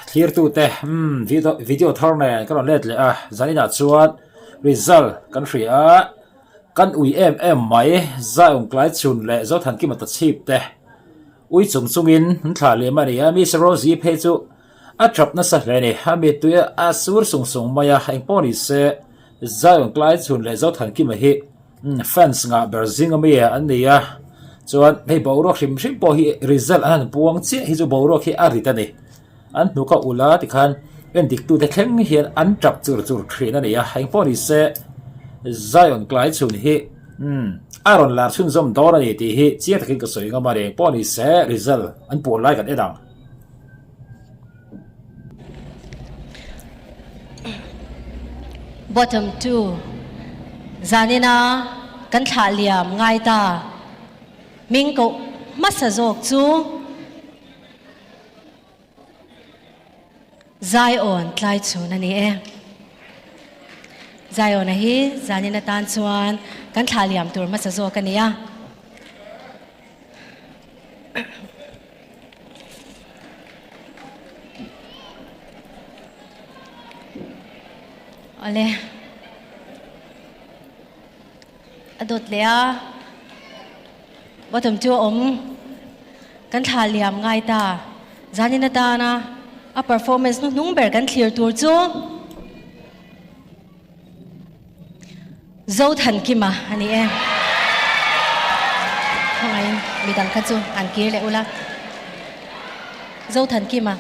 Thlirtute umm video video thar nen ka rawn let leh a, zaninah chuan result kan hria a, kan ui em em mai Zion tlai chhun leh Zothankima ta chhip te ui chung chungin an thlah lem a ni a, Miss Rosie phei chu a tap nasa hle a ni, a mittui a sur sung sung mai a, engpawh ni se Zion tlai chhun leh Zothankima hi Fans ngah ber zing ami an ni a, chuan hei boruak hrim hrim pawh hi result an han puang chiah hi chu boruak hi a rit a ni. An hnuk a ulh a tikhan en dik tute thleng hian an tap chur chur thin a ni a, engpawh ni se Zion tlai chhun hi a rawn lar chhunzawm dawn a ni tih hi chiang takin ka sawi ngam a ni, engpawh ni se result an puan lai kan en ang. Bottom 2 Zanina kan thlah liam ngai ta. Hming koh hmasa zawk chu Zion tlai chhun a ni e. Zion-a hi zanin atan chuan kan thlah liam tur hmasa zawk a ni a. Awle. A dawt leh a. Bottom chu a awm. Kan thla liam ngai ta. Zanin atana a performance hnuhnung ber kan thlir tur chu Zothankima a ni e. Khawngaihin midang kha chu an kir leh ula. Zothankima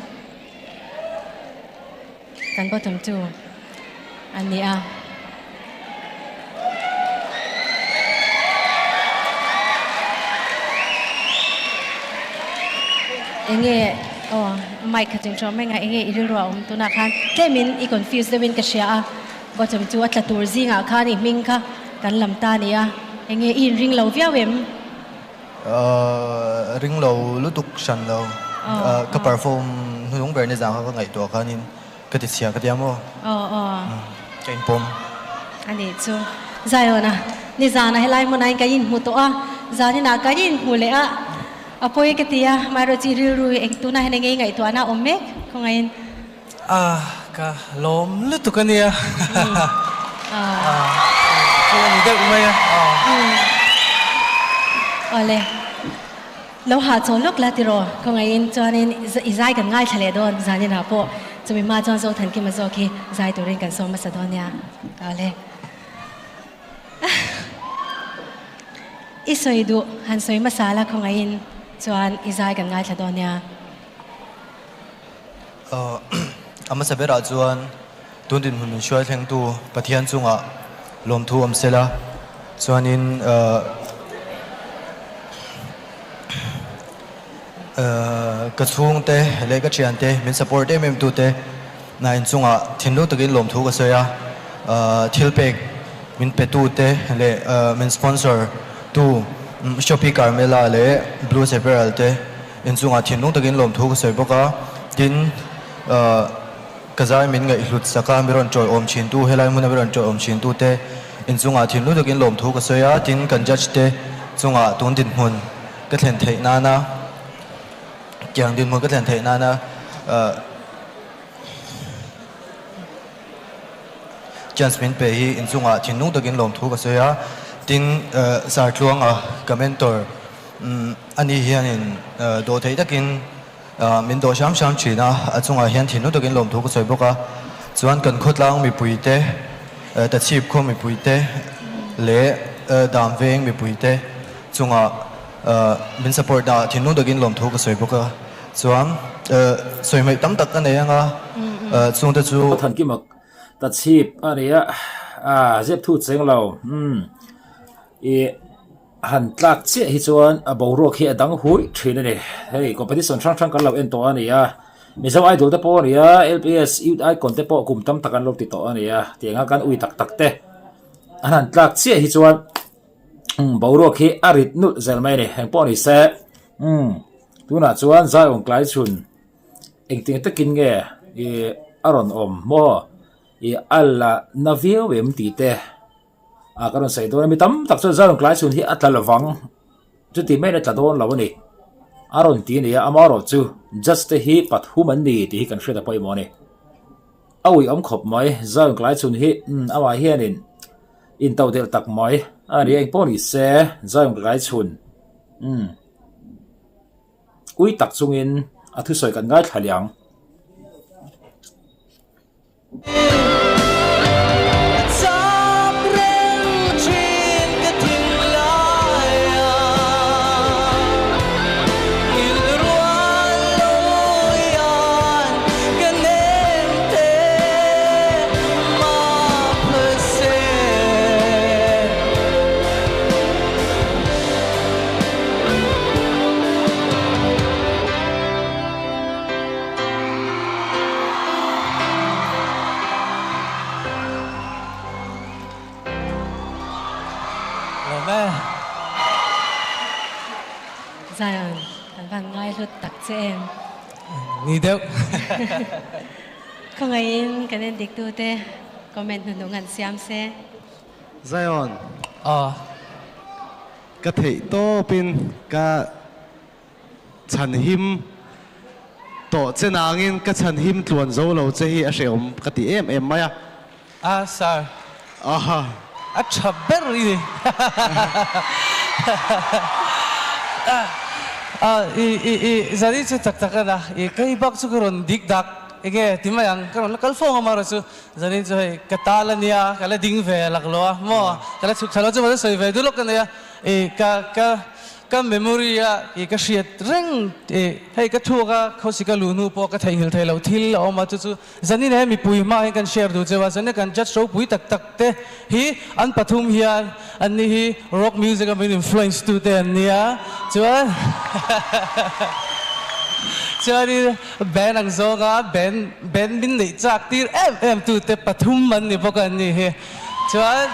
kan bottom tu a ni a. Enge aw mic kha ching ṭawm mai nga enge i rilru a awm tunah khan tlemin i confuse deuhin ka hria a. Bottom chu a tla tur zingah khan i hming kha kan lam ta a ni a, enge i inring lo viau em? Ring lo lutuk hran lo. Ka perform hnulung ber nizan kha ka ngaihtuah khanin ka ti chhia ka tia maw? Ka inpawm. A nih chu. Zion-a, nizanah helai hmunah hian kan inhmu tawh a, zaninah kan inhmu leh a, a pawi ka ti a, amaherawhchu i rilru hi eng tunah hian enge i ngaihtuahna a awm mek khawngaihin. Ah ka lawm lutuk a nia ah chu a ni deuh mai a aw. Awle lo hah chaw lawk la tiraw khawngaihin chuanin i zai kan ngaithla leh dawn zanin ah pawh chumi hma chuan Zothankima zawk hi zai turin kan sawm hmasa dawn nia awle i sawi duh han sawi hmasa la khawngaihin chuan i zai kan ngaithla dawn nia. A hmasa berah chuan tun dinhmun min hruai thlengtu Pathian chungah lawmthu awm sela, chuanin ka chhungte leh ka thiante min support em em tute na inchungah thinlung takin lawmthu ka sawi a, thil pek min pe tute leh min sponsor tu Shopee Carmela leh Blue Apparel te Inchungah thinlung takin lawmthu ka sawi bawk a, tin ka zai min ngaihhlut sak a, mi rawn tawiawm thintu, helai hmuna mi rawn tawiawm thintu te inchungah thinlung takin lawmthu ka sawi a, tin kan judge te chungah tun dinhmun ka thlen theih nana tiang dinhmun ka thlen theih nana chance min pe hi inchungah thinlung takin lawmthu ka sawi a, tin Sartluanga ka mentor. Ani hianin dawh theih takin min dawh hram hram thin a, a chungah hian thinlung takin lawmthu ka sawi bawk a. Chuan kan khawtlang mipuite, Tachhip khaw mipuite leh Damveng mipuite chungah min support na thinlung takin lawmthu ka sawi bawk a. Chuan sawi hmaih tam tak ka nei ang a, chungte chu. Thankima Tachhip a ni a, zep thu cheng lo. I. Han tlak chiah hi chuan a boruak hi a dang hui thin a ni. Hei competition hrang hrang kan lo en tawh a ni a, Mizo Idol te pawh a ni a, LPS Youth Icon te pawh kum tam tak an lo ti tawh a ni a, tiang a kan ui tak tak te an han tlak chiah hi chuan boruak hi a rit nulh zel mai a ni. Engpawh ni se umm tunah chuan Zion tlai chhun engtin takin nge ih a rawn awm maw ih a la na viau em tih te. A ka rawn sawi dawn a, mi tam tak chuan Zion tlai chhun hi a tla lovang chuti maiin a tla dawn lo a ni. A rawn ti a ni a, amaherawhchu judge te hi pathum an ni tih hi kan hriat a pawimawh a ni. A uiawm khawp mai, Zion Klaichhun hi amah hianin intodelh tak mai a ni a, engpawh ni se Zion Klaichhun ui tak chungin a thusawi kan ngaithla leh ang. Lawm e. Zion, kan van ngai hlut tak che em? Ni deuh. Khawngaihin kan en diktute comment hnuhnung an siam se. Zion. Aw. Ka theih tawpin ka chhan him tawh che nangin ka chhan him tluan zo lo che hi a hrehawm ka ti em em mai a. A sir. Aha. A tha ber i ni. A i i i zani chu tak tak a na i kei bak chu ka rawn dik dak enge ti mai ang ka rawn la kal fawng a marawh chu zani chu hei ka tal a nia ka la ding ve lak lo a maw ka la chhuk thla lo chu va la sawi ve duh lawk ka nei a i ka ka Ka memory a i ka hriat reng i hei ka thuak a khawsik a luh hnu pawh ka theihnghilh thei loh thil a awm a chu chu zanin he mipui hma hian kan share duh cheu a zanin kan judge ropui tak tak te hi an pathum hian an ni hi rock music a min influence tu te an nia chuan chuanin band ang zawng a band band min neih chak tir em em tu te pathum an ni bawk a an ni hi. Chuan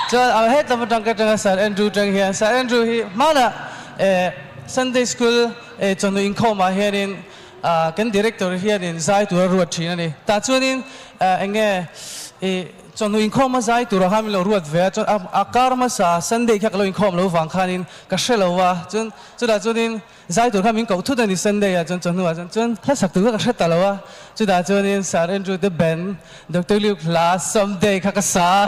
chuan a hetlam atang ka tanga Sir Andrew tang hian Sir Andrew hi hmanah eh Sunday School eh chawhnu inkhawmah hianin ah kan director hianin zai tura ruat thin a ni. Tah chuanin eh eng nge ih chawhnu inkhawma zai turah khan min lo ruat ve a chuan a kar hmasa Sunday kha ka lo inkhawm lo vang khanin ka hre lo va chuan chutah chuanin Zai tur kha min koh thut a ni Sunday ah chuan chawhnu ah chuan chuan hla sak tur kha ka hre ta lo a, chutah chuanin Sir Andrew te band Doctor Luke hla Someday kha ka sa a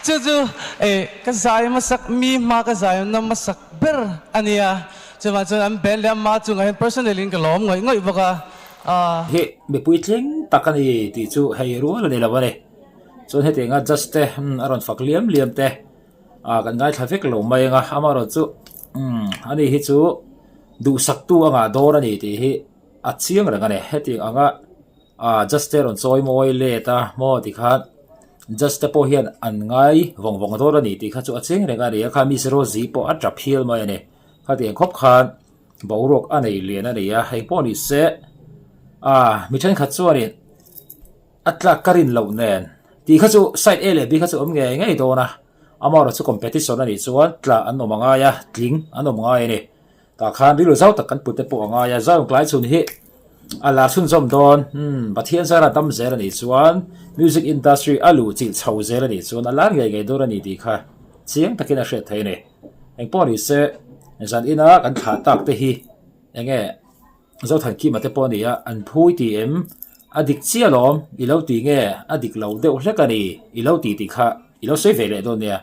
chu chu eh ka zai hmasak mi hma ka zai na hmasak ber a nia chuvang chuan an band leh ama chungah hian personal in ka lawm ngawih ngawih bawk a ah. Hi mipui tling tak a ni tih chu hei rual a ni lo a ni. Chuan hetianga judge te a rawn fak liam liam te. Ah kan ngaithla vek lo mai anga amaherawhchu umm ani hi chu duhsaktu a ngah dawn a ni tih hi a chiang reng a ni hetiang anga ah judge te rawn chawi mawi let a maw tikhan judge te pawh hian an ngai vawng vawng dawn a ni tih kha chu a chiang reng a ni a kha miss Rosie pawh a tap hial mai a ni khatiang khawp khan boruak a nei lian a ni a hei pawh ni se ah mi thenkhat chuanin. A tlak ka rin loh nen tih kha chu side A leh B kha chu awm ngei ngei dawn a, amaherawh chu competition a nih chuan tla an awm a ngai a, tling an awm ngai a ni. Tah khan rilru zau tak kan put te pawh a ngai a, Zion tlai chhun hi a lar chhunzawm dawn, umm Pathian zara dam zel a nih chuan music industry a luh chilh chho zel a nih chuan a lar ngei ngei dawn a ni tih kha chiang takin a hriat theih a ni. Engpawh ni se zan ina kan thlah tak te hi eng nge Zothankima te pawh a ni a, an phui ti em? A dik chiah alawm, i lo ti nge? A dik lo deuh hlek a ni, i lo ti tih kha i lo sawi ve leh dawn nia.